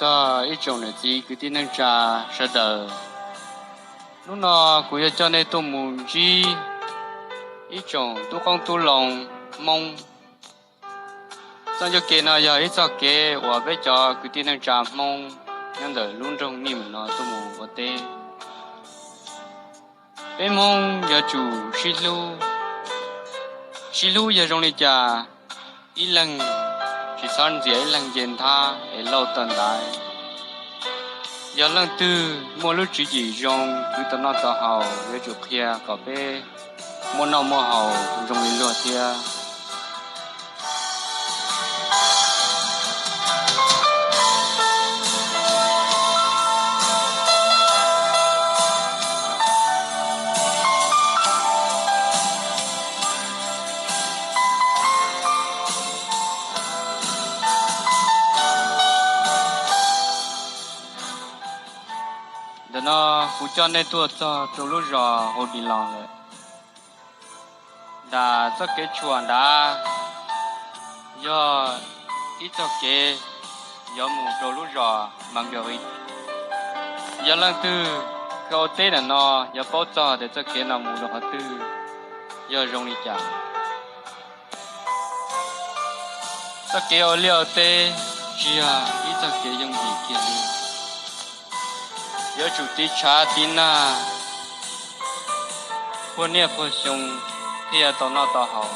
Txog ib tsoom niam txiv kwv tij neej tsa sawv daws, hnub no kuv yuav coj nej tuaj mus ntsib ib tsoom tub qoob tub loo Hmoob. Txoj ncauj kev no yog ib txoj kev uas peb cov kwv tij neej tsa Hmoob nyob ntawm lub nroog Nij Mus no tuaj mus ua teb. Peb Hmoob yuav tsum sib hlub. Sib hlub yog zoo li cas? Ib leeg tsis txhob ntxias ib leeg nce nthab es lauj tawm ntaiv. Yog leej twg muaj lub tswv yim zoo kwv tau noj tau haus, yuav tsum qhia kom peb muaj noj muaj haus zoo li luag thiab. Ntawm no kuv coj nej tuaj txog rau lub zos Hau Dis Los lawm. Nram txoj kev tshuam nrad yog ib txoj kev yuav mus rau lub zos Mas Nkas Vis. Yog leej twg kawg ua teb ntawm no yuav paub txog tias txoj kev no mus rau qhov twg, yog zoo li cas. Txoj kev ua liaj ua teb tsis yog ib txoj kev yooj yim kiag li. Yuav tsum tiv tshav tiv nag, puag niaj puag xyoo thiaj tau noj tau haus.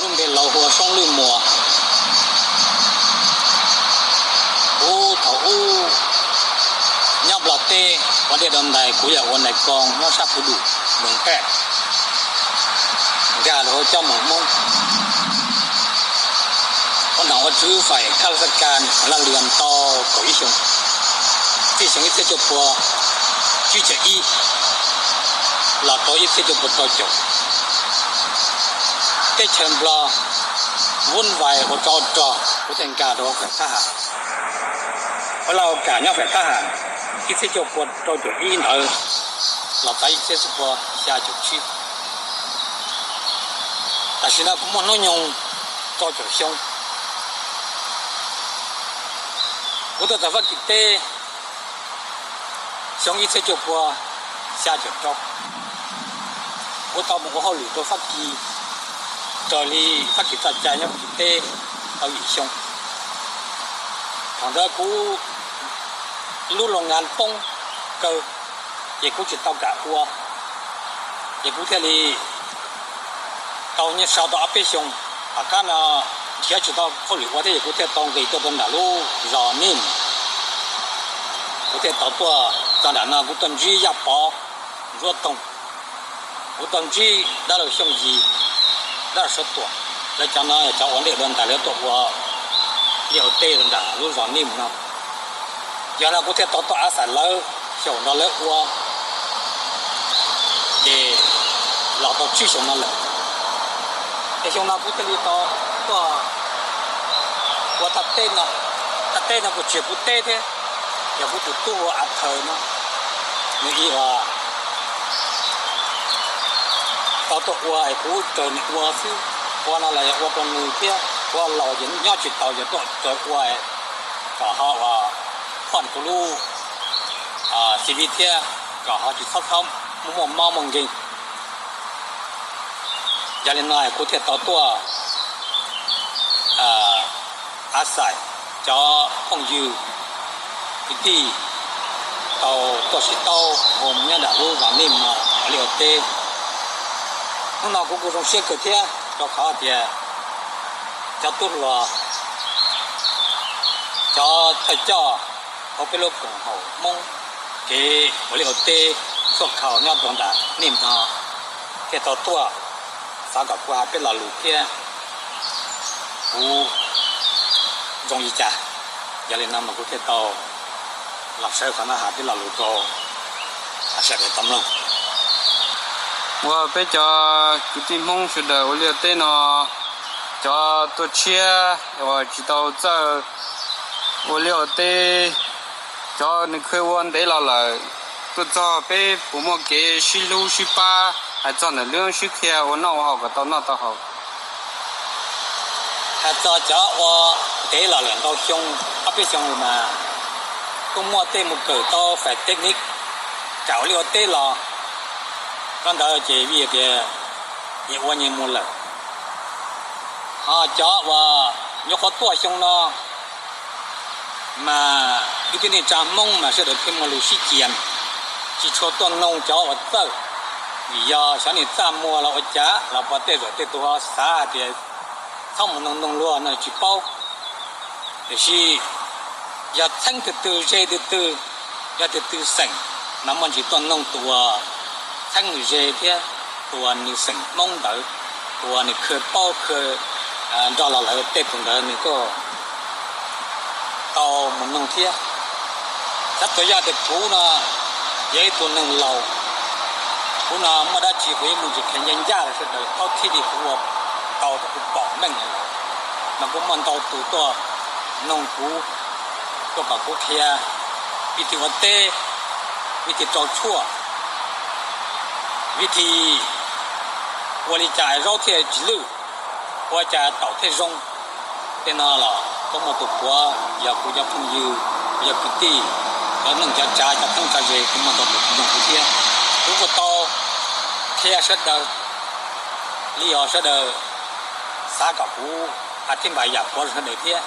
Lub npe laus hu ua Soob Lwj Muas. Kuv thaum ub nyob Nplog teb ua dej dau ntais, kuv yog ua ntais koo nyob sab Phu Dum, Moos Paj, nkag rau hauv coj moos Hmoob. Ua nom ua tswv faim khab laj xab kas laj lias tau kaum ib xyoo, txij xyoo ib txhiab cuaj pua tsib caug ib los rau ib txhiab cuaj pua rau caum. Teb chaws Nplog vuj vais ua tsov rog, kuv thiaj nkag rau faim thab ham. Ua laj ua kam nyob faim thab ham ib txhiab cuaj pua rau caum ib ntawd los txog ib txhiab cuaj pua xya caum tsib. Tam sim no kuv muaj hnub nyoog rau caum xyoo. Kuv tuaj txog Fab Kis teb xyoo ib txhiab cuaj pua xya caum rau. Kuv tau mus ua hauj lwm rau Fab Kis, raws li Fab Kis txoj cai nyob Fab Kis teb tau yim xyoo. Thaum ntawd kuv lub loo nkas poob kawg, ces kuv tsis tau kam ua, ces kuv thiaj li tau nyob sau tau ob peb xyoo. Tom qab no nrhiav tsis tau hauj lwm ua thiab, ces kuv thiaj tau nqis tuaj rau nram lub zos Nij Mus. Kuv thiaj tau tuaj txog nram no, kuv tuaj ntsib Yaj Pov, Ntsuab Toog, kuv tuaj ntsib dab laug Xyooj Yis, dab laug Suav Tuam, lawv cov no yog cov ua liaj ua ntais, lawv tuaj ua liaj ua teb rau nram lub zos Nij Mus no. Yog no kuv thiaj tau tuaj av xais lawv, xyaum nrog lawv ua, ces los tau tsib xyoo no lawm. Ces xyoo no kuv thiaj li tau tuaj ua thaj teb no. Thaj teb no kuj tsis yog kuv teb thiab, yog kuv tus tub hu ua Av Thawm no, nws ib uas tau tuaj ua es kuv raws nws ua xwb. Ua no los yog ua rau nws thiab, kuv laus ces nyob tsis tau, yog tuaj raws ua kom ho ua phoj kuv lub C V thiab, kom ho tsis txhob txhob muaj mob muaj nkeeg. Yog li no kuv thiaj tau tuaj av xais cov phooj ywg kwv tij tau tuaj sib tau ua nyob nram lub zos Nij Mus ua liaj ua teb. Hnub no kuv kuj zoo siab kawg thiab, rau qhov tias cov tub hluas, cov thawj coj hauv peb lub koom haum Hmoob kev ua liaj ua teb txhua khaus nyob rau nram Nij Mus no thiaj tau tuaj, xav kom kuv hais peb lo lus thiab kuv zoo li cas. Yog li no mas kuv thiaj tau los sawv qhov no hais peb lo lus rau sawv daws tau mloog. Uas peb cov kwv tij Hmoob sawv daws ua liaj ua teb no, cov tuaj tshiab uas tsis tau txawj ua liaj ua teb, cov nws kheev ua ntev los lawm, Tuaj txog peb puas muaj kev sib hlub sib pab, hais txog ntawm lub sib qhia ua noj ua haus kom tau noj tau haus. Hais txog cov ua kev los lawm ntau xyoo, ob peb xyoo mas kuj muaj tej mus kawm tau fais technique, tsam ua liaj ua teb los, koj ntawd ces vim tias nyias ua nyias mus lawm. Ho cov uas nyuam qhuav tuaj xyoo no mas ib tib neej tsa Hmoob mas sawv daws pheej muaj lus sib cia, tsis tshua tuaj noog cov uas txawj, vim yog xyov nws txaj muag los ua cas los puas tej zaum tej tus ho xav hais tias txhob mus noog noog luag no tsis paub. Tiam sis yog txheeb twg twg ze twg twg, yog twg twg xeem mas muaj ntsis tuaj noog tus uas txheeb nws ze thiab tus uas nws xeem Hmoob ntawd, tus uas nws khw paub khw nrog los lawm tej tus ntawd nws kuj tau mus noog thiab. Xav tuas yog tias kuv no yog ib tug neeg laus, kuv no muaj dab tsi kuv yeej muaj ntsis qhia ncaj ncaj rau sawv daws paub thiaj li kuv ua tau rau kuv pom meej lawm. Mas kuv muaj ntau tus tuaj noog kuv, tuaj kom kuv qhia vij thij ua teb, vij thij rau tshuaj, vij thij ua li cas zaub thiaj tsis lwj, ua cas taum thiaj zoo. Tej no los kuj muaj tus puav yog kuv cov phooj ywg, kuv cov kwv tij, cov neej cov tsav, cov txheeb tso ze kuj muaj ntau tus noog kuv thiab. Kuv kuj tau qhia sawv daws li os, sawv daws xav kom kuv hais thib npam yam puav rau sawv daws thiab.